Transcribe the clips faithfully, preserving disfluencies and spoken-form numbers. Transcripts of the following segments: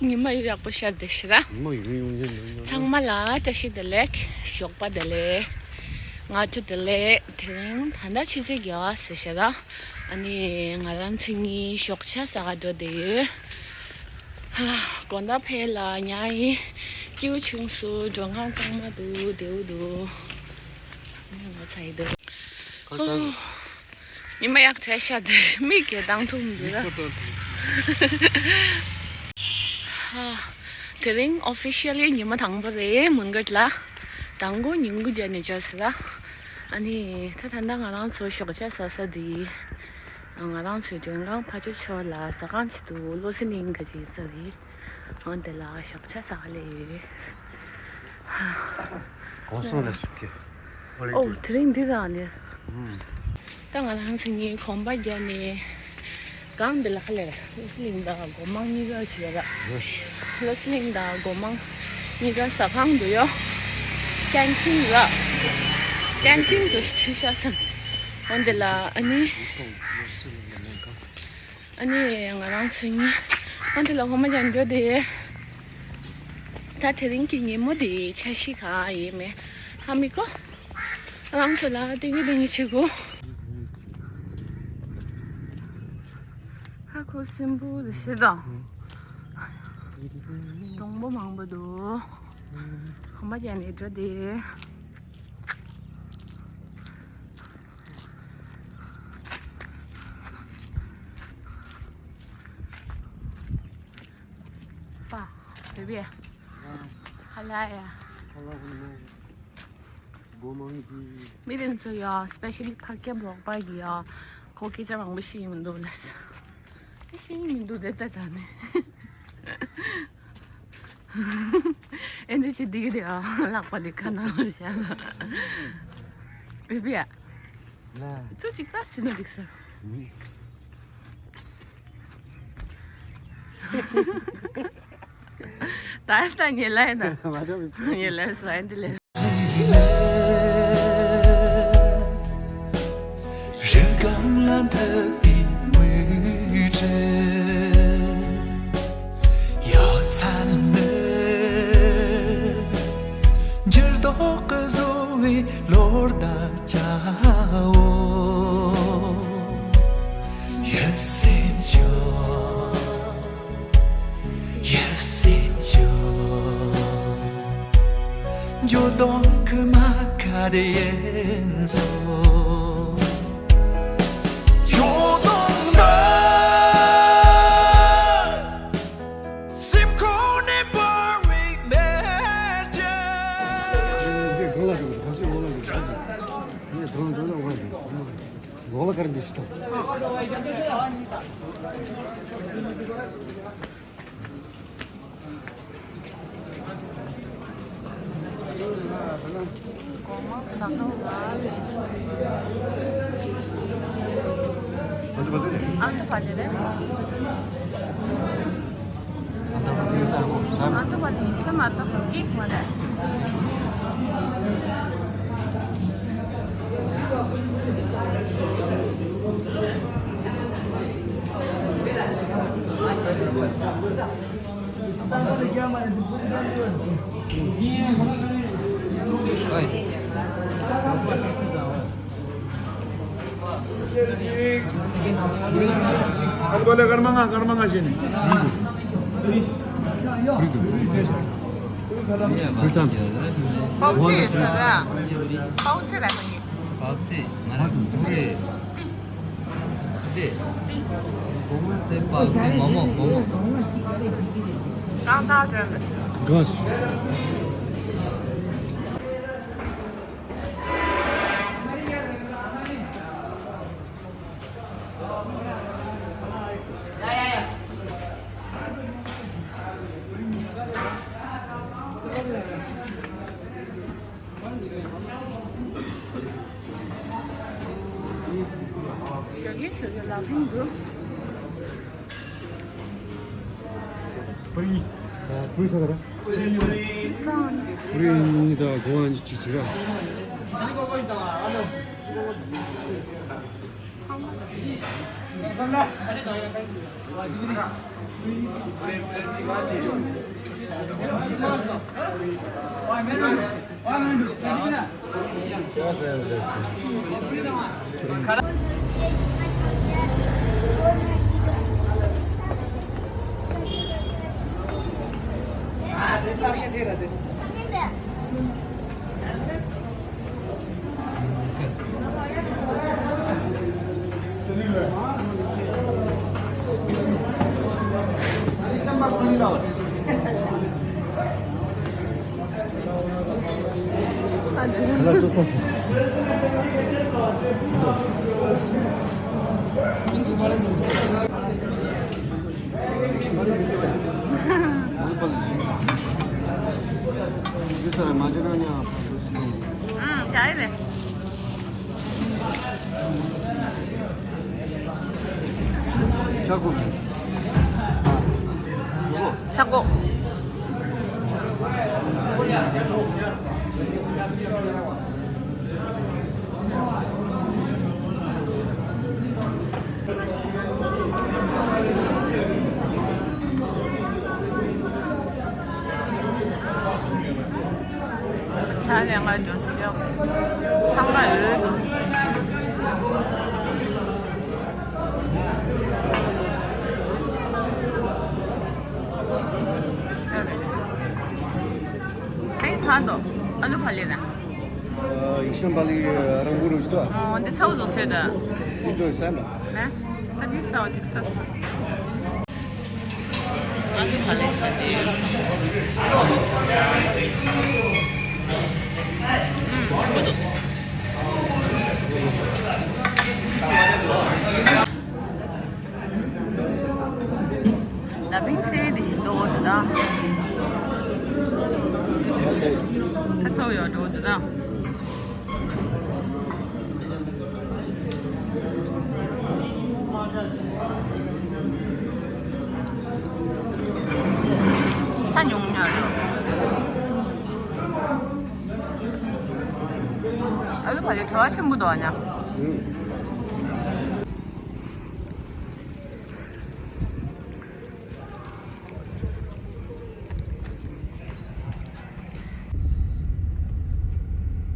ཉི་མ་ཡག་པོ་ཤར་བསྡད་ཤག་ར། ཉི་མ་ཡུང་ཡུང་ཡིན་འདུག་ཡིན་འདུག་ཚང་མ་ལ་བཀྲ་ཤིས་བདེ་ལེགས། ཞོགས་པ་བདེ་ལེགས། སྔ་དྲོ་བདེ་ལེགས། དེ་རིང་ད་ལྟ་ཕྱི་ཚེས་བརྒྱད་ཟེར་ཤག་ར། ཨ་ནི་ང་རང་ཚོ་གཉིས་ཞོགས་ཇ་ཟ་ག་འགྲོ་བསྡད་ཡོད། ཧ། དགོང་དག་ཕེབས་ལ་ཉལ་ཡིན། སྐྱིད་པོ་བྱུང་སོང་། མགྲོན་ཁང་གཙང་མ་འདུག་བདེ་པོ་འདུག་ཨ་ནི་ང་ཚ་ཡི་འདུག་ཁ་ཁ། ཉི་མ་ཡག་ཐལ་ཤག་དེ་མིག་གིས་གདངས་ཐུབ་མི་འདུག་ར། མིག་ཏོ་ཏོ། ཧ། དེ་རིང་ཨོ་ཕི་ཤལ་ལི་ཉི་མ་དང་པོ་རེད་མོན་གྷོ་ལ། དང་པོ་ཉིན་གུང་རྒྱབ་ནས་འབྱོར་ཟེར་ར། ཨ་ནི་ད་ད་ལྟ་ང་རང་ཚོ་ཞོགས་ཇ་ཟ་ས་དེ། ང་རང་ཚོའི་མགྲོན་ཁང་ཕར་ཕྱོགས་ཕྱོགས་ལ་ཟ་ཁང་ཞིག་འདུག་བློ་གསལ་གླིང་ག་ཅིག་ཟེར་རེད། འོན་ཏེ་ལ་ཞོགས་ཇ་ཟ་ག་སླེབས་ཡོད། གོང་སོང་ལ་ཞིག་གི། ཨོ་དེ་རིང་འདི་རང་ནས། ད་ང་རང་ཚོ་གཉིས་གོམ་པ་བརྒྱབ་ནས། གང་འདི་ལ་ཁ་ལེར་བློ་གསལ་གླིང་དང་སྒོ་མང་གཉིས་ཀ་བྱས་ར། བློ་གསལ་གླིང་དང་སྒོ་མང་གཉིས་ཀ་ཟ་ཁང་འདུག་ཡོ། ཀན་ཊིན་ར། ཀན་ཊིན་དུ་ཁྲིད་ཤག་བསམ། འོན་ཏེ་ལ་ཨ་ནི། ཨ་ནི་ང་རང་ཚོ་གཉིས་ཨ་འདི་ལ་ཧོ་མ་ཅན་འགྲོ་དེ། ད་དེ་རིང་གི་ཉིན་མོ་དེ་འཆར་གཞི་གང་ཡིན་མེད་ཧ་མི་གོ། རང་ཚོ་ལ་ཏིང་ངེ་ཏིང་ངེ་བྱེད་དགོས། ཧ་ཁོ་སྲིན་པོ་དེ་ཤི་དང་། སྡོང་པོ་མང་པོ་འདུག་ཧོ་མ་ཅན་ནས་འགྲོ་དེ། པ། བེ་བེ། ཧ་ལ་ཡ། མི་རིགས་ཚོ་ཡ་སི་པེ་ཤལ་ལི་ཕར་སྐྱབས་ལོག་པ་གི་ཡ་ཁོ་སྐད་ཆ་མང་པོ་ཤེས་ཀྱི་མི་འདུག་ལ། ཤེས་ཀྱི་མི་འདུག་དེ་ལྟ་ད་ནི། ཨེ་འདི་ཅི་འདི་གི་དེ་ཨ་ལག་པ་འདི་ཁ་ནང་ལ་བཞག་ལ། བེ་བེ་ཨ། ལ། ཚུ་ཅིག་ད་ཕྱི་ན་འདུག་ས། ད་ད་ཉེ་ལ་ཡིན་ད། མ་འདྲ་བའི་ཉེ་ལ་ས་ཨེ་འདི་ལས། རིན་གོང་ལ་འཐབ་པའི་མི་གྲལ། ཡོད་ཚད་ནི། འགྱུར་ལྡོག་གི་བཟོ་བའི་ལོ་ཟླ་བྱ་བོ། ཡིད་སེམས་སྐྱོ། ཡིད་སེམས་སྐྱོ། འགྱོད་གདུང་གི་རྨ་ཁ་དེ་ཡིན་སོང་། འགྱོད་གདུང་འདི་སེམས་ཁོང་ནས་འབར་བའི་མེ་ལྕེ། འདི་གང་ལ་འགྲོ་གི་ཁ་ཤས་འོག་ལ་འགྲོ་གི་འདི་གང་ལ་འགྲོ་ན་འོག་ལ་འགྲོ། འོག་ལ་གར་འདི་ཞིག་ཐོག་ཨ་ནི་པ་ལེ་སྐར་མ་ལྔ་སྐར་མ་ལྔ་བྱས་ནས། པའོ་ཙི་ཡོད་ས་ར། པའོ་ཙི་ར་ནི། པའོ་ཙི་ང་རང་འབྲུ་རེད། འདི། འདི་པའོ་ཙི་མོག་མོག་མོག་མོག་གང་ལྟར་དྲན་པས། ག་ཞོགས་ཀས་ཞོགས་ཀས་ལག་ལེན་འགྲོ། ཕུ་རི། ཕུ་རི་ས་ག་ར། ཕུ་རི་གཉིས་དང་གོང་བ་གཅིག་བྱེད་ར། ཨང་། ཡག་རེད། ཆག་སྒོ། ཆག་སྒོ། ཕྱག་ལས་ང་འགྲོ་ཤོག་ཚང་མ་འོས་འདུག་ཨེ་གང་དུ། ཨ་ལུ་ཕ་ལེ་ན། ཨ། ཡིག་ཤམ་པ་ལི་རང་བུ་རུ་ཅི་ཏོ། ཨོ། འདི་ཚ་བོ་བཟོ་སྲོལ་ད། འདི་ཏོ་ས་མ། ན། ད་འདི་ས་བོ་འདི་ས་བོ། ཨ་ལུ་ཕ་ལེ་ས་དེ། ཨུམ། ཁུ་དུ། ད་ཕིང་སེ་རི་དེ་ཞིག་འདུག་འོ་དེ་ད། ད་ཚོགས་ཡོད་འགྲོ་འོ་དེ་ད། ས་ཉུང་ཉག་རེད། ཨ་ལུ་ཕ་ལེ་བྲོ་བ་ཆེན་པོ་འདུག་ཨ་ཉ།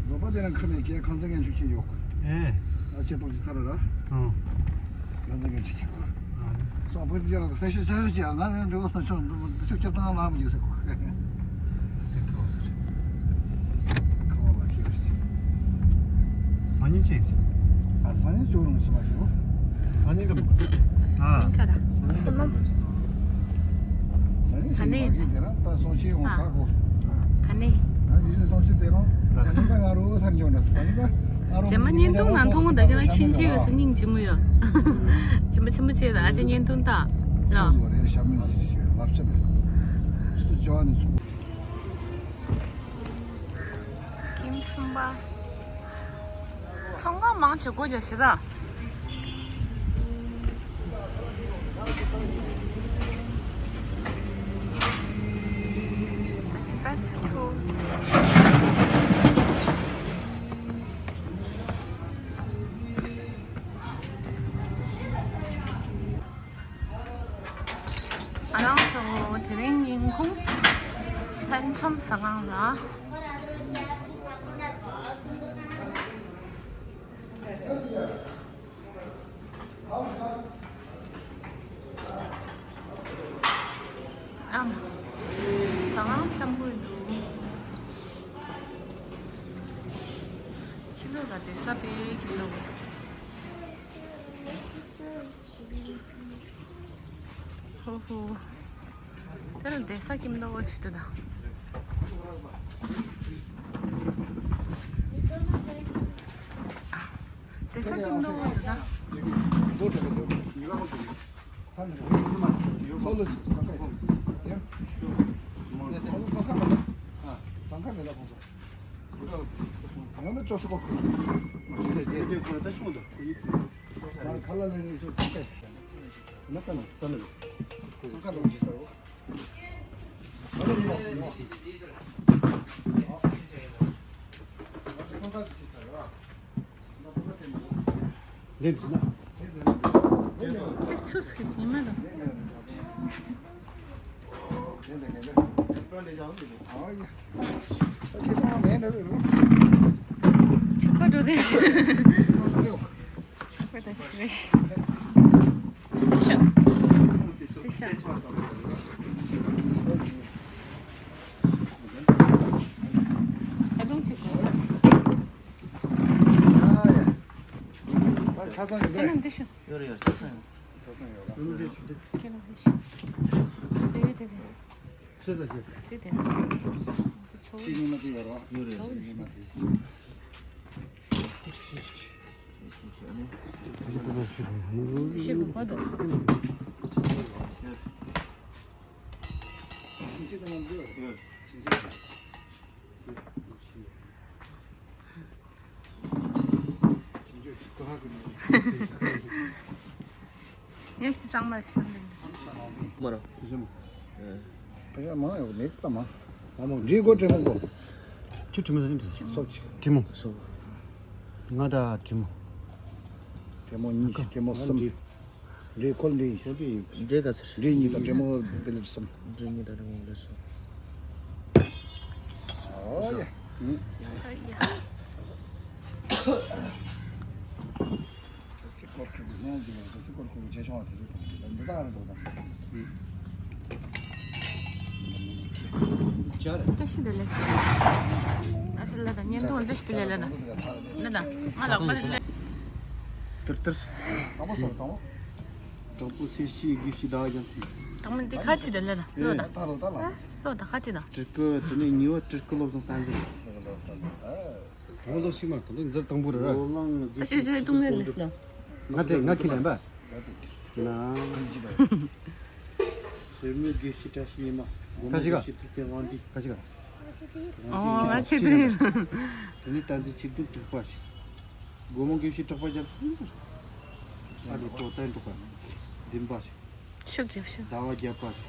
བཟོ་པ་དེ་རང་ཁ་མེད་ཀྱི་ཁང་ཚན་ངན་ཆུ་ཁྱི་ཡོག་ཨེ། ཨ་ཆེ་ཏོག་ཅི་ཚར་ར། ཨང་། ཁང་ཚན་ངན་ཆུ་ཁྱི་གོ་ཨ་ནི། སོག་པོ་ཡག་ས་ཤི་ཆ་ཤི་ང་ཡང་འགྲོ་ཆུ་ཁྱི་བཏང་ལམ་ཡོད་ས་གོ་ཁ་བ་མ་ཁྱི་ར་ཤི། སང་ཉིན་ཅིག་ཨ་སང་ཉིན་ཅོ་རུང་ཆི་མ་ཁྱི་གོ་སང་ཉིན་གམ། ཨ། མིང་ག་ར། སང་ཉིན་གམ། སང་ཉིན་ཞིག་མ་ཁྱི་དེ་རང་ད་སོང་ཆེ་འོང་ཨ། ཁ་གོ་ག་ནས། ད་ཡིད་སེམས་སོང་ཆེ་དེ་རང་ཟ་ནི་ད་ང་རོ་སར་འགྱོ་ན་ཟ་ནི་ད་ང་རོ་རྗེས་མ་བརྙན་ཐུང་ནང་མཐོང་གོ་ད་ག་ན་ཕྱིན་ཆད་ག་སེ་སྙིང་རྗེ་མོ་ཡོད། རྗེས་མ་ཆེན་པོ་བྱས་ད་ཨ་ཅག་བརྙན་ཐུང་ད་ལོ། ཚོ་རེ་ཤ་མིན་ཟེར་ཞེས་ལབ་ཆ་ད་ཚུར་འགྱོ་ནི་ཚུར། ཁྱིམ་གསུམ་པ། ཚོང་ཁང་མང་ཆེ་སྒོ་རྒྱག་ཤི་ད། That's two. ང་རང་ཚོ་དེ་རིང་ཉིན་གུང་ལྷན་འཛོམས་ཟ་ཁང་ལ། ཨམ། ཟ་ཁང་ཆེན་པོ་འདུག་ཕྱི་ལོགས་ལ་བསྡད་ས་དཔེ་སྐྱིད་པོ་འདུག་ཧོ་ཧོ། དེ་ལ་བསྡད་ས་ཁྱིམ་ནོར་བ་ཞིག་འདུག་ད། བསྡད་ས་ཁྱིམ་ནོར་བ་འདུག་ད། ང་ལ་ཅོ་ཆོ་གོ་ཁུ། ང་ཁ་ལ་ལེན་ནས་ཅོ་ཆོ་གོ། ང་ཁ་ལ་ལེན་ནས་ཅོ་ཆོ་གོ། ང་ཁ་ལ་ལེན་ནས་ཅོ་ཆོ་གོ། ལེན་ཟིན་ན། དེ་ཚོས་ཉི་མ་དང་། ཆག་པ་འགྲོ་དེ། ཆག་པ་དང་ཞིག་རེད། དེ་ཤ། དེ་ཤ། ཨ་དུང་ཆེ་གོ། ཆ་ཚང་ཡོད། ས་ནམ་དེ་ཤ། ཡོད་རེད་ཡོད། ཆ་ཚང་ཡོད། ཆ་ཚང་ཡོད། ཁྱེད་རང་ཧེ་ཤ། དེ་རེད་དེ་རེད། ཚོད་ལ་ཞིག་དེ་དེ། དེ་ཚོ། དེ་ཉི་མ་དེ་ཡོད་རོ། ཡོད་རེད་ཚོ་ཉི་མ་དེ། དེ་ཤ་གོ་ག་འདུག་ཡོད། ངས་ཤི་གཙང་མ་ཤི་ལེན། མ་ར། ཕ་ཤ་མང་ཡོད་མེད་ད་མ། མ་མང་འདྲི་གོ་དྲི་མོ་གོ། ཁྱོད་དྲི་མོ་ཟ་ནི་འདྲི། སོབ་ཅིག་དྲི་མོ། སོབ། ང་ད་དྲི་མོ། དྲི་མོ་གཉིས་དྲི་མོ་གསུམ། འདྲི་ཁོལ་འདྲི། འདྲི་ག་ཚར། འདྲི་གཉིས་དང་དྲི་མོ་བེ་ལེབ་གསུམ། འདྲི་གཉིས་དང་དྲི་མོ་བེ་ལེབ་གསུམ། ཨོ་ཡ། ཨ་ཡ། སི་ཀོར་ཁུ་གི་ནང་གི་ནང་སི་ཀོར་ཁུ་གི་ཆེ་ཆུང་བ་དེ་ཚོ་དང་གི་འདི་དག་རེད་འདུག་ད། བཀྲ་ཤིས་བདེ་ལེགས། ཨ་ཤི་ལ་དང་བརྙན་ཐུང་བཀྲ་ཤིས་བདེ་ལེགས་ལ་དང་། ལ་དང་ང་ལག་པ་ལ་ལ། ཏིར་ཏིར། དང་པོ་སོར་དང་པོ། དང་པོ་སེར་ཤི་དགེ་ཤི་ཟླ་བ་རྒྱ་མཚན། དང་པོ་འདི་ཁ་ཅིག་རེད་ལ་དང་ལོ་དང་། ད་ལོ་ད་ལ། ལོ་དང་ཁ་ཅིག་དང་། སྤྲུལ་སྐུ་དེ་ནས་གཉིས་པ་སྤྲུལ་སྐུ་བློ་བཟང་བསྟན་འཛིན། ད་ལོ་ད་ལོ་ད། ང་ལོ་ཤི་མར་ད་ལོ་འཛིར་དང་པོ་རེད་ར། ལོ་ལང་ད་ཤི་ཤི་ཏུང་ངེར་ལེས་ལ། ང་དེ་ང་ཁྱི་ལན་པ། ཅི་ན། སེར་མོ་དགེ་བཤེས་བཀྲ་ཤིས་ཉི་མ། སྒོ་མོ་ཁ་ཤི་ག་དགེ་བཤེས་ཐུབ་བསྟན་དབང་འདུས། ཁ་ཤི་ག་ཨོ་ང་ཆེ་དུས། དེ་ནས་བསྟན་འཛིན་ཆོས་སྒྲོན་དྲེགས་པ་ཞིག་སྒོ་མོ་དགེ་བཤེས་གྲགས་པ་རྒྱ་མཚོ་སུ། ཨ་ནི་ཏོ་བསྟན་འགྲོ་པ། བདུན་པ་ཞིག་ཤུགས་རྒྱབ་ཤོག་ཟླ་བ་བརྒྱད་པ་ཞིག་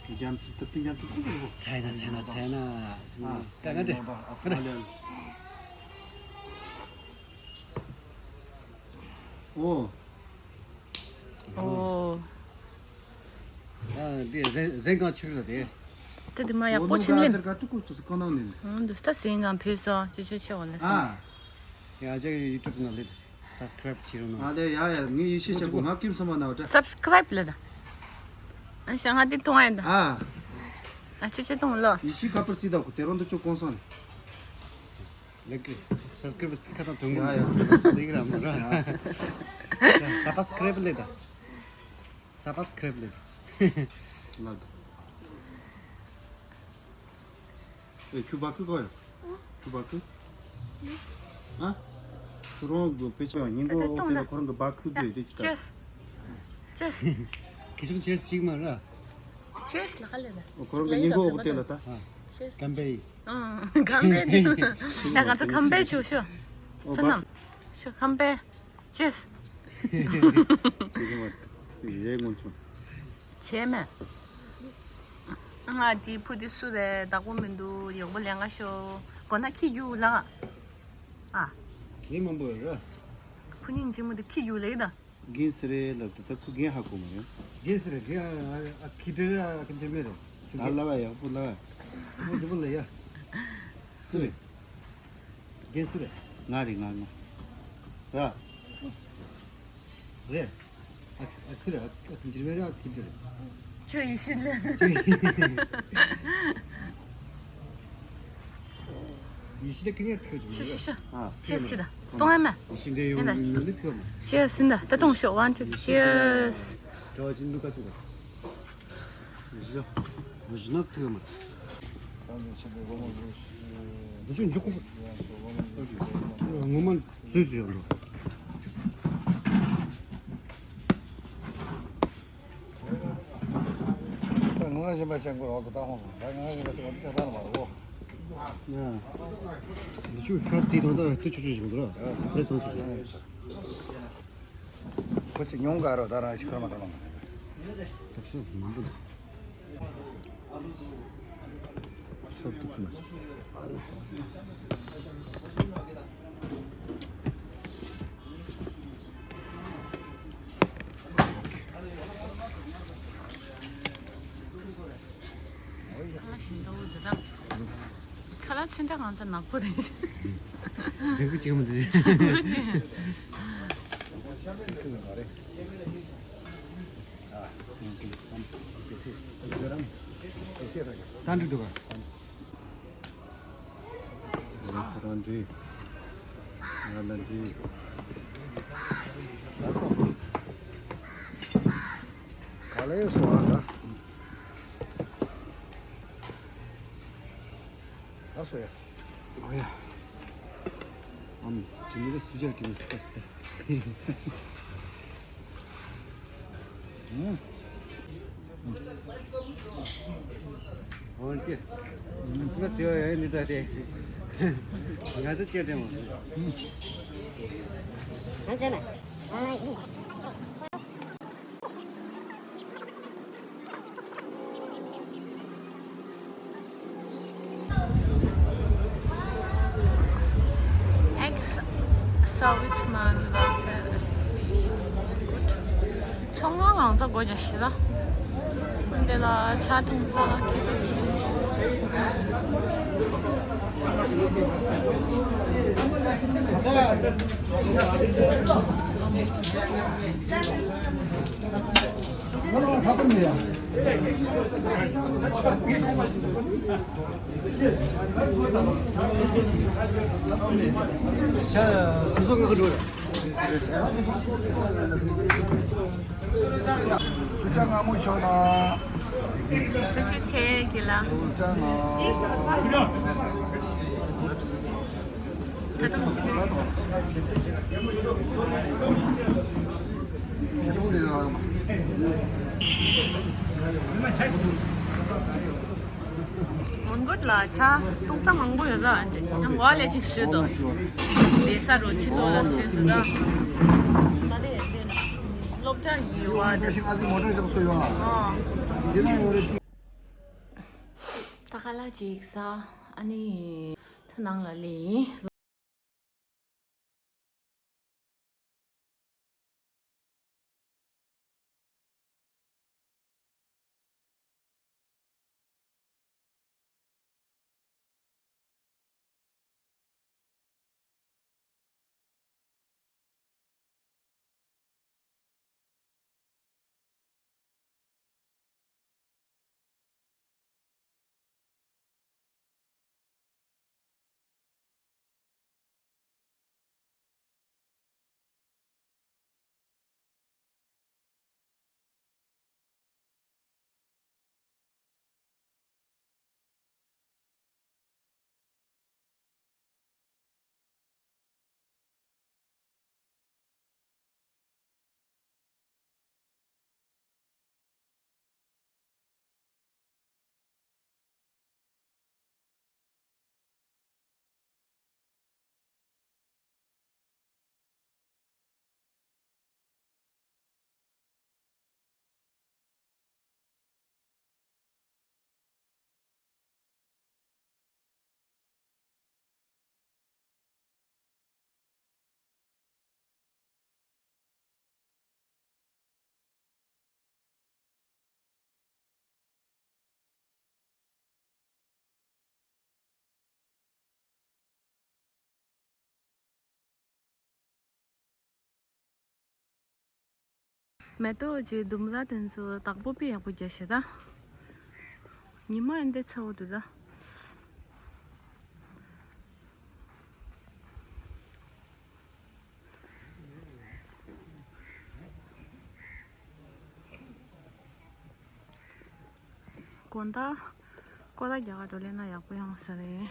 རྒྱ་མཚོ་ཐུབ་བསྟན་རྒྱ་མཚོ་ཐུབ་སུ་རེད་གོ། ཚའི་ན་ཚའི་ན་ཚའི་ན། ཨ་ད་ང་དེ། ཨ་ལེ། ཨོ། ཨོ། ཨ་འདི་ཟན་ཟན་གང་ཆུ་རེད་དེ། དེ་དེ་མ་ཡག་པོ་ཕྱིན་ལེ། ཨ་འདི་ད་ཟན་གང་ཕུལ་སོང་ཅི་ཆུ་ཆེ་བ་ལ་སོང་། ཡ་ཅག་ཡུ་ཊུབ་ནང་ལེ་སབ་སི་ཀ་རེབ་བྱེད་རོགས་གནང་། ཨ་ལེ་ཡ་ཡ་ངའི་ཡེ་ཤེས་ཆེ་གོ་ང་ཀིམ་སོ་མ་ན་བ་ཏྲ། སབ་སི་ཀ་རེབ་ལེ་ད། ཨ་ཤ་ང་དེ་ཐོང་ཨེ་ད། ཨ། ཨ་ཆེ་ཆེ་ཐོང་ལོ། ཡེ་ཤེས་ཁ་པར་རྩིས་ད་གོ་དེ་རོང་དུ་ཅོ་གོང་སོང་ལེ། ལེགས་ཀྱི། སབ་སི་ཀ་རེབ་ཚིག་ཁ་དང་དོན་གོ། ཡ་ཡ། ལེགས་ར་མོ་ར། སབ་སི་ཀ་རེབ་ལེ་ད། སབ་སི་ཀ་རེབ་ལེ་ད། ལགས། ཨེ་ཁྱུ་བ་ཁུ་གོ་ཡ། ཁྱུ་བ་ཁུ། ཨ། ཁྱུ་རོང་གི་དཔེ་ཆ་ཉིན་གོ་དེ་ལ་ཁོ་རང་གི་བ་ཁུ་དེ་དེ་ཅི་ད། ཅེས། ཅེས། ཁི་ཤུང་ཅེས་གཅིག་མ་ར། ཅེས་ལ་ཁ་ལེ་ལ། ཁོ་རང་གི་ཉིན་གོ་དེ་ལ་ད། ཅེས། ཀམ་པེ། ཨང་། ཁམ་པེ་འདི། ཡ་ང་ཚོ་ཁམ་པེ་ཆུ་ཤོ། ཨོ་བསོད་ནམས། ཤོ་ཁམ་པེ། ཅེས། རེད་ངོ་ཆུང་། བྱས་མེད། ང་དེ་ཕུ་དེ་སུ་རེད་བདག་པོ་མི་འདུག་ཡག་པོ་ལས་ང་ཤོ། གོ་ན་ཁྱི་རྒྱུག་ལ། ཨ། ཁྱི་མང་པོ་ཡོད་ར། ཕུ་ཉིན་ཆེན་མོ་དེ་ཁྱི་རྒྱུག་ལ་ཡིན་ད། རྒན་སི་རེད་ལབ་དུས་ད་ཁུ་རྒན་ཧ་གོ་མ་རེད། རྒན་སི་རེད་རྒན་ཨ་ཨ་ཁི་ཏྲེ་རེད་ཨ་ཁི་ཏྲེ་མེ་རེད། ད་ལ་བ་ཡག་པོ་ལ། ཆི་མོ་ཆི་མོ་ལ་ཡ། སུ་རེད། རྒན་སུ་རེད། ང་རེད་ང་ང་། ར། རེད། ཨ་ཨ་སུ་རེད་ཨ་ཨ་ཁི་ཏྲེ་མེ་རེད་ཨ་ཁི་ཏྲེ་རེད། ཁྱོད་ཡེ་ཤེས་ལ། ཡེ་ཤེས་ལ་ཁི་ངས་ཐུག་ཅིག་ཤི་ཤི་ཤི། ཨ་ཤི་ཤི་ད། གཏོང་ཡ་མེད། ཡེ་ཤེས་འདྲ་ཡོང་ཡོང་ནི་ཐུག་མ། ཅེས་སི་ད་ད་གཏོང་ཤོག་ཝན་ཊུ་ཅེས། གྲྭ་བ་ཅི་འདུག་ག་ཚོད་ག་ཞི་ཞི་ན་ཐུག་མ། འདི་ཚོ་མགྱོགས་པོ། ངོ་མ་བཟོས་བཟོས་ཡོང་འདུག་ང་ཞིམ་པ་ཅན་ཀུ་རོགས་ཀྱི་ཏང་ཧོང་ད་ང་ཞིམ་པ་ཟེར་བ་འདི་ཅག་ཏང་མ་རེད་འོ། འདི་ཆུ་ཁ་དེ་དང་ད་དུ་ཆུ་ཆུ་ཞིག་འདུག་ར་ཁ་དང་ཆུ་ཆུ། ཁོ་ཚོས་ཉུང་ག་རོ་ད་རང་ཤི་ཁར་མ་ཁར་མ་མ་རེད། ད་ཁྱོད་མང་པོ་འདུག་སོབ་ཏུ་ཁུ་མ་སོ། འདུག་འདི་དང་། ཁ་ལག་ཚོན་ཁྲ་གང་ཚ་ནག་པོ་རེད། ལྗང་ཁུ་ཅིག་མི་འདུག་ད་འགྲིག་འདུག་ག་ང་རང་འདྲི། ང་ལ་འདྲི། ག་ལ་ཡོད་སོང་ཨ་ད། ད་སོ་ཡ། ཨོ་ཡ། ཨམ། དྲི་མི་རེ་སུ་ཅག་དྲི་མི་སུ་ཅག་ཨོ་ཀེ། ང་ཚོ་ཅེ་དྲན་མོ། ང་ཚོ་ན། Ex-Serviceman Welfare Association. Good. ཚོང་ཁང་ལ་ང་ཚོ་སྒོ་རྒྱག་ཤི་ལ། འདི་ལ་ཆ་འཐུང་ས་ལ་ཁེ་ཏོ་ཆེ། སུ་ཅག་སྔ་མོ་ཆོག་ན། ཐུགས་རྗེ་ཆེ་དགེ་ལགས། སུ་ཅག་ང་། ད་དུང་ཅི་ལ། མོན་གྷོ་ལ་ཆ་འཐུང་ས་མང་པོ་ཡོད་ལ། ཡང་འོག་ལ་ཅིག་བཟོས་འདུག་ལས་ས་རོ་ཆེ་ལོ་ལ་བཟོས་འདུག་ད། ད་དེ་སློབ་གྲྭ་ཡི་ཡོད་པ། ད་ཤི་ང་ཚོ་མོ་ཊ་ཞིག་བཟོས་ཡོད་ཨ། འདི་ན་ཡོད་རེད། ད་ཁ་ལག་ཅིག་ཟ། ཨ་ནི་ད་ནང་ལ་ལས་ཡིན། མེ་ཏོག་གི་ལྡུམ་ར་དེ་ཚོ་བདག་པོ་དཔེ་ཡག་པོ་རྒྱག་ཤེས་ད། ཉི་མ་འདི་ཚ་བོ་འདུག་ད། དགོང་དག་ཀོ་ད་རྒྱ་གར་འགྲོ་ལེ་ན་ཡག་པོ་ཡོང་ས་རེད།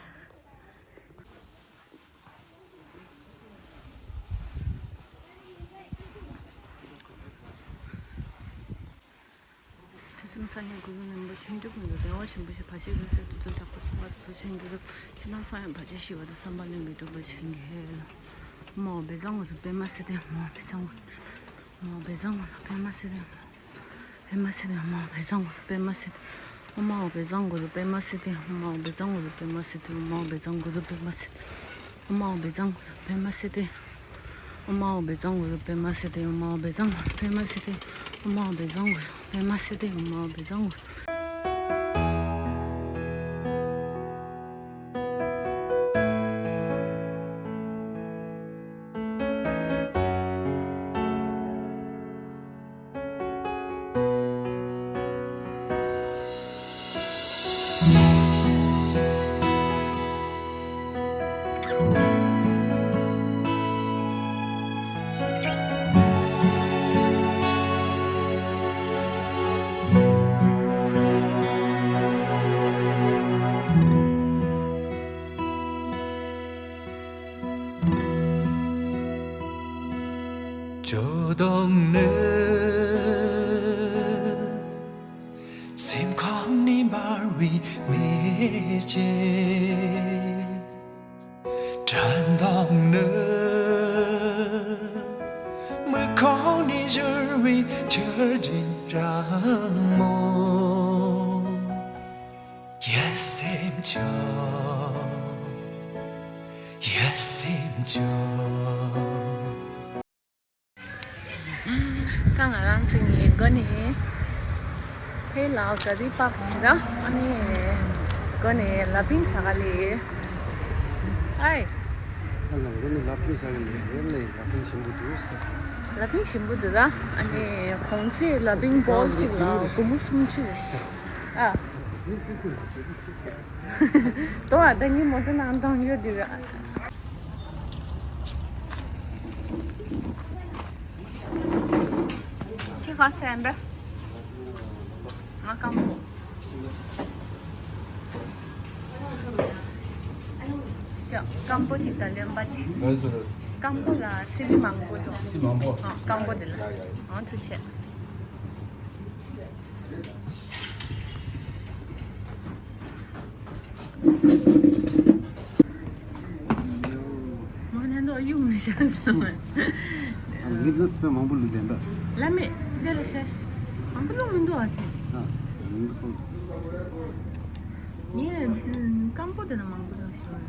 ཐུགས་སེམས་གསལ་སྙིང་ཀུན་ཏུ་ནོན་པོ་ཆོས་སྒྲུབ་མི་འདུག་བདེ་བ་ཆེན་པོ་ཞིག་བར་ཆད་ཀུན་སེལ་དུས་སྟོན་དྲག་པོ་སྲུང་བ་དེ་ཚོ་ཆེན་གྱི་རབ། ཕྱི་ནང་གསང་བའི་བར་ཆད་ཞི་བ་དང་། བསམ་པ་ལྷུན་གྱིས་གྲུབ་པར་བྱིན་གྱིས་རློབས། ཨོཾ་ཨཱཿཧཱུྃ་བཛྲ་གུ་རུ་པདྨ་སིདྡྷི། ཨོཾ་ཨཱཿཧཱུྃ་བཛྲ་གུ་རུ། ཨོཾ་ཨཱཿཧཱུྃ་བཛྲ་གུ་རུ་པདྨ་སིདྡྷི། པདྨ་སིདྡྷི། ཨོཾ་ཨཱཿཧཱུྃ་བཛྲ་གུ་རུ་པདྨ་སིདྡྷི། ཨོཾ་ཨཱཿཧཱུྃ་བཛྲ་གུ་རུ་པདྨ་སིདྡྷི། ཨོཾ་ཨཱཿཧཱུྃ་བཛྲ་གུ་རུ་པདྨ་སིདྡྷི། ཨོཾ་ཨཱཿཧཱུྃ་བཛྲ་གུ་རུ་པདྨ་སིདྡྷི། ཨོཾ་ཨཱཿཧཱུྃ་བཛྲ་གུ་རུ་པདྨ་སིདྡྷི། ཨོཾ་ཨཱཿཧཱུྃ་བཛྲ་གུ་རུ་པདྨ་སིདྡྷི། ཨོཾ་ཨཱཿཧཱུྃ་བཛྲ་གུ་རུ་པདྨ་སིདྡྷི། ཨོཾ་ཨཱཿཧཱུྃ་བཛྲ་གུ་རུ་པདྨ་སིདྡྷི། ཨོཾ་ཨཱཿཧཱུྃ་བཛྲ་གུ་རུ། དང་ནི། སེམས་ཁོང་ནས་འབར་བའི་མེ་ལྕེ། དྲན་དང་ནི། མིག་ཁོང་ནས་བཞུར་བའི་ཆར་ཆེན་རང་མོ། ཡ་སེམས་ཆོས། ཡ་སེམས་ཆོས། ད་ང་རང་ཚོ་ནི་དགོན་ནས་ཕེ་ལ་ག་རི་པག་ཆི་ར་ཨ་ནི་དགོན་ནས་ལ་ཕིང་ས་ག་ལི། ཨའི། ཨ་ལ་དགོན་ནས་ལ་ཕིང་ས་ག་ལི་རེད་ལེ། ལ་ཕིང་ཞིམ་པོ་འདུག་ས། ལ་ཕིང་ཞིམ་པོ་འདུག་ར། ཨ་ནི་གོང་ཚེས་ལ་ཕིང་བོལ་གཅིག་ལ་སྒོར་མོ་སུམ་ཅུ་རེད། ཨ། ཏོ་ཨ་ད་ངའི་མོ་ཊ་ནང་བཏང་ཡོད་དུས། ཁྱེད་ག་སེམས་པས། ང་སྐམ་པོ། ཅི་ཤག་སྐམ་པོ་ཅིག་དང་རློན་པ་ཅིག་རེད་སོ་རེད། སྐམ་པོ་ལ་སི་ལི་མང་པོ་ཡོད། སི་མང་པོ། ཨ་སྐམ་པོ་དེ་ལ། ཡ་ཡ་ཡ། ཨང་ཐུགས་རྗེ་ཆེ། མ་ནན་དོ་ཡུག་མི་ཤ་ཟ་མ། ངེད་ལ་ཚེ་མང་པོ་ལུས་ལྡན་པ། ལ་མེ་དེ་ལ་ཤ་ཤ་མང་པོ་ལུས་མི་འདུག་ཨ་ཅེ། ཨ་མི་འདུག་ཁོ། ངས་སྐམ་པོ་དེ་ན་མང་པོ་ལུས་ཤོར།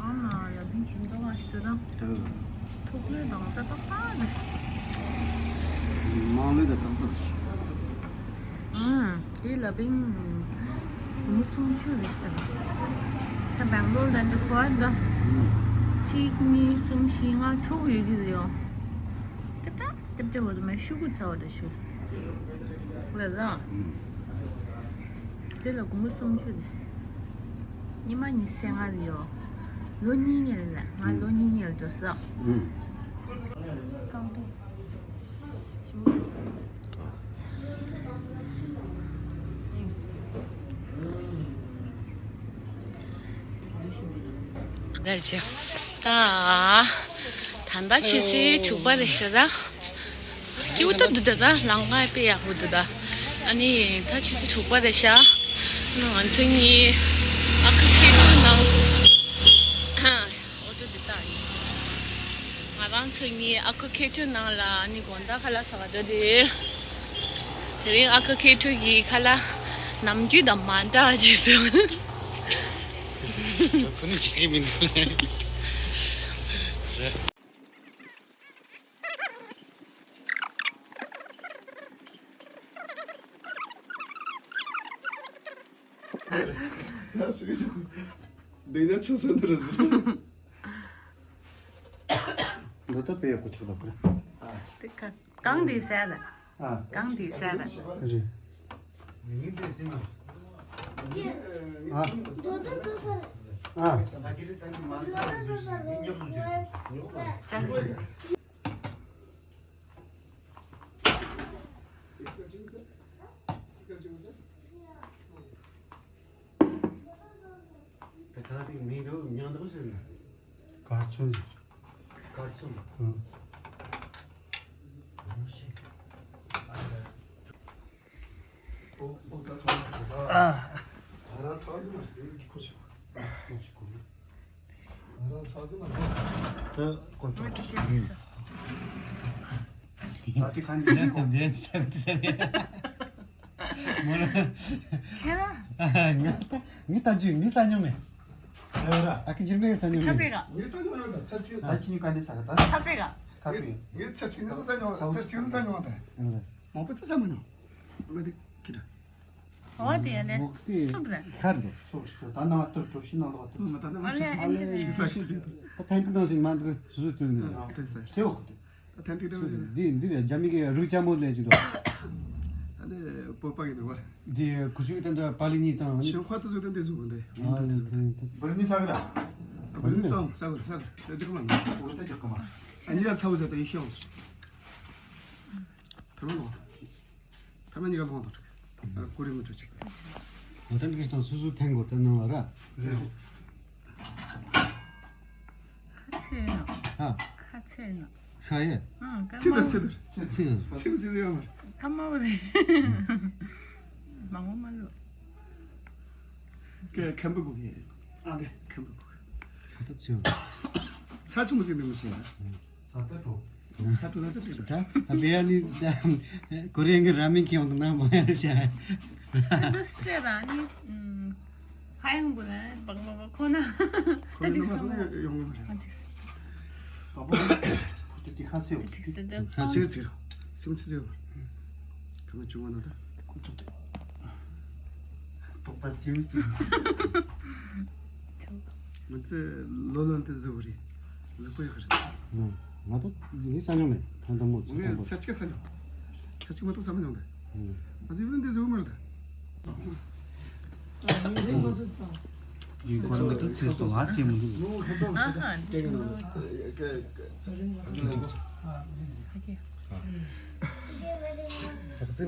ཨ་མ་ལ་བིན་ཅིན་ཏོ་བ་ཞིག་ཏུ་དང་། ཐུག་ལོས་དང་ཙ་ཏག་ཏག་ལ་ཤི། མང་ལོས་དང་ཏག་ཏག་ལ་ཤི། ཨུམ། དེ་ལ་བིན་མུ་སུམ་ཆུ་རེ་ཤི་དང་། ད་བེང་ལོར་ལ་འདི་ཁོ་ཨ་འདི། གཅིག་གཉིས་གསུམ་བཞི་ལྔ་ཕྱོགས་ཡོད་རྒྱུ་རེད་ཡོ། ཏག་ཏག་ཏག་ཏག་བོ་དུ་མ་ཤུ་གུ་ཚ་བ་དུ་ཤུ། ལ་ལ། དེ་ལ་སྒོར་མོ་སུམ་ཅུ་རེད། ཉི་མ་ཉི་ཤུ་རྩ་ལྔ་རེད་ཡོ། ལོ་གཉིས་ཉལ་ལ་ང་ལོ་གཉིས་ཉལ་འགྲོ་ས། རྐང་པ། ད་ད་ལྟ་ཆུ་ཚོད་དྲུག་པ་རེད་ཤག་ད། སྐྱིད་པོ་ད་འདུག་ད། ད་ལམ་ཁ་དཔེ་ཡག་པོ་འདུག་ད། ཨ་ནི་ད་ཆུ་ཚོད་དྲུག་པ་རེད་ཤག་ང་ཚོ་གཉིས་ཨ་ཁུ་ཁེ་ཐུ་ནང་། ཨོ་ཏོ་འདི་ལྟ་ཡིན། ང་རང་ཚོ་གཉིས་ཨ་ཁུ་ཁེ་ཐུ་ནང་ལ་ཨ་ནི་དགོང་དག་ཁ་ལག་ཟ་ག་འགྲོ་དེ། དེ་རིང་ཨ་ཁུ་ཁེ་ཐུ་གི་ཁ་ལག་ནམ་རྒྱུན་དང་མ་འདྲ་ཅིག་འདུག་ཁོ་ནི་འཇིགས་ཀྱི་མི་འདུག་འདི་ཉག་ཆུ་སེ་འདི་རེད་ཟེར། འདི་ད་དཔེ་ཡག་པོ་ཆགས་འདུག་ག་དེ་ག་གང་དེ་ཟེར་ད། ཨ། གང་དེ་ཟེར་ད། རེད། ཨ། ཨ། ཅང་གི། ད་ལྟ་དེ་མིང་འདྲ་མྱང་འདུག་ཟེར་ན། གར་ཚོན་ཟེར། གར་ཚོན། ཨང་། ཨོ་ཤི། ཨོ་ཨོ་ད་ཚོན་ཟེར། ཨ། ད་རང་ཚོན་ཟེར་ན་རེད་ཁོ་ཤི། ཨོ་ཤི་ཁོ། ད་རང་ཚོན་ཟེར་ན་རེད། ད་ཀོ་ཅོ། ད་དེ་ག་འདི་ནས་གོ། འདི་ནས་ཟེར་ཏེ་ཟེར་ཏེ། མོ་ལ། ཁྱེད་རང་། ང་ད་ངས་ད་ཇུས་ངས་ས་ཉོ་མེད། ཨེ་ར། ཨ་ཁི་འཇིར་མེད་ས་ཉོ་མེད། ཁ་པེ་ག་ངས་ས་ཉོ་ཡོད་ད་ཚར་གཅིག་ད་ཁྱི་ནི་ཀ་འདི་ས་ག་ད། ཁ་པེ་ག་ཁ་པེ། ངས་ཚར་གཅིག་ངས་ས་ཉོ་ཚར་གཅིག་ས་ཉོ་ད། ཨེ་ར། མང་པོ་ཙི་ས་མ་ཉོ། མ་དེ་ཁྱི་ད། འོ་དེ་ཡ་ནས་མོག་ཏི་སུབ་ར། ཁར་འདུག་སུབ་སུབ་ད་ནང་ལ་ཏུར་གྲོ་ཤི་ནང་ལོག་ཏུར། མ་ད་ནི་མ་ཨ་ལེ་ཨ་ལེ་ཅིག་ས་ཤི་དུས། ད་ཐན་ཏི་དང་ཞིག་མ་འདུག་སུ་སུ་ཏུར་ནས། ཨ་ཏེ་ས་ཚེ་འོག་ཏུ། ད་ཐན་ཏིག་ཏུ་འདི་འདི་ལ་རྒྱ་མི་གི་རུ་ཅ་མོ་ལས་ཅི་དོ། ད་འདི་བོད་པ་གི་འདུག་བ། འདི་ཁུ་ཤུ་གི་ད་འདི་པ་ལི་ཉི་དང་ནི། ཤོག་ཁ་ཏུ་ཟུག་ད་འདི་ཟུག་འདི། ཨ་འདི་ཟུག་ད། བར་ནི་ས་གི་ར། བར་ནི་སོང་ས་གི་ར་ས་གི་ར་ས་ཇི་ག་མ་ནི། འོ་ད་ཇི་ག་མ། ཨ་ནི་ཡ་ཚ་བོ་ཟ་ད་ཡི་ཤོང་ཟེར། ད་མ་ནོ། ད་མ་ཉི་ག་ལོང་ད། ཨ་ཀུ་རེ་མི་ཏུ་ཅིག་འོ་ད་འདི་གི་སྟོང་སུ་སུ་ཐེང་གོ་ད་ནང་ལ་ར། རེད། ཁ་ཆེ་ནོ། ཧ། ཁ་ཆེ་ནོ། ཧ་ཡ། ཨང་། ཚེ་འདིར་ཚེ་འདིར། ཚེ། ཚེ་འདིར་ཚེ་འདིར་ཡོད་མ་རེད། ཁ་མ་བོ་ཟེར། མང་པོ་མ་ལོ། ཁེ་ཁམ་བུ་གུ་ཡེ། ཨ་ནི་ཁམ་བུ་གུ། ཁ་ཏ་ཚེ། ཚ་ཆུང་ཟེར་ནི་མི་ཤེས་ན། ཚ་ཏ་ཏོ། ཚ་ཏོ་ན་ཏ་ཏི་ཏ། ད་བེ་ཡ་ནི་ཀོ་རི་ཡན་གི་ར་མེན་ཁེ་ཡོང་དུ་ན་མ་ཡ་ཤ། འདུ་སྤྱོད་ར་ནི། ཧ་ཡང་བུ་ན་བག་མ་བག་ཁོ་ན། ཁོ་ན་མ་སོང་ན་ཡོང་གི་མ་རེད། ཨ་ཅིག་སེ། པ་པོ་ཁུ་ཏི་ཏི་ཁ་ཚེའོ། ཨ་ཅིག་སེ་དེ། ཚེ་ཚེ་སེམས་ཚེ་ཚེ། ཁ་མ་བྱུང་བ་ན་ད་ཁུ་ཚུགས་ཏེ། དོགས་པ་ཞིམ་ཞིམ། ང་ཚོ་ལོ་ལོན་དེ་བཟོ་བ་རེད། བཟོ་པོ་ཡག་རེད། ང་ཚོ་ཡིན་ས་མྱོང་མེད། ཐང་ཐང་མོ་ཚོ་ངས་ཐང་པོ། ཚེ་གཅིག་ས་མྱོང་། ཚེ་གཅིག་མ་གཏོགས་ས་མ་མྱོང་། ང་ཚོ་ཡིན་འདི་བཟོ་མ་རེད། ཡིན་ཁོ་རང་གི་ཚོད་སོང་ང་ཚེ་མི་འདུག་ཨ་ཧ།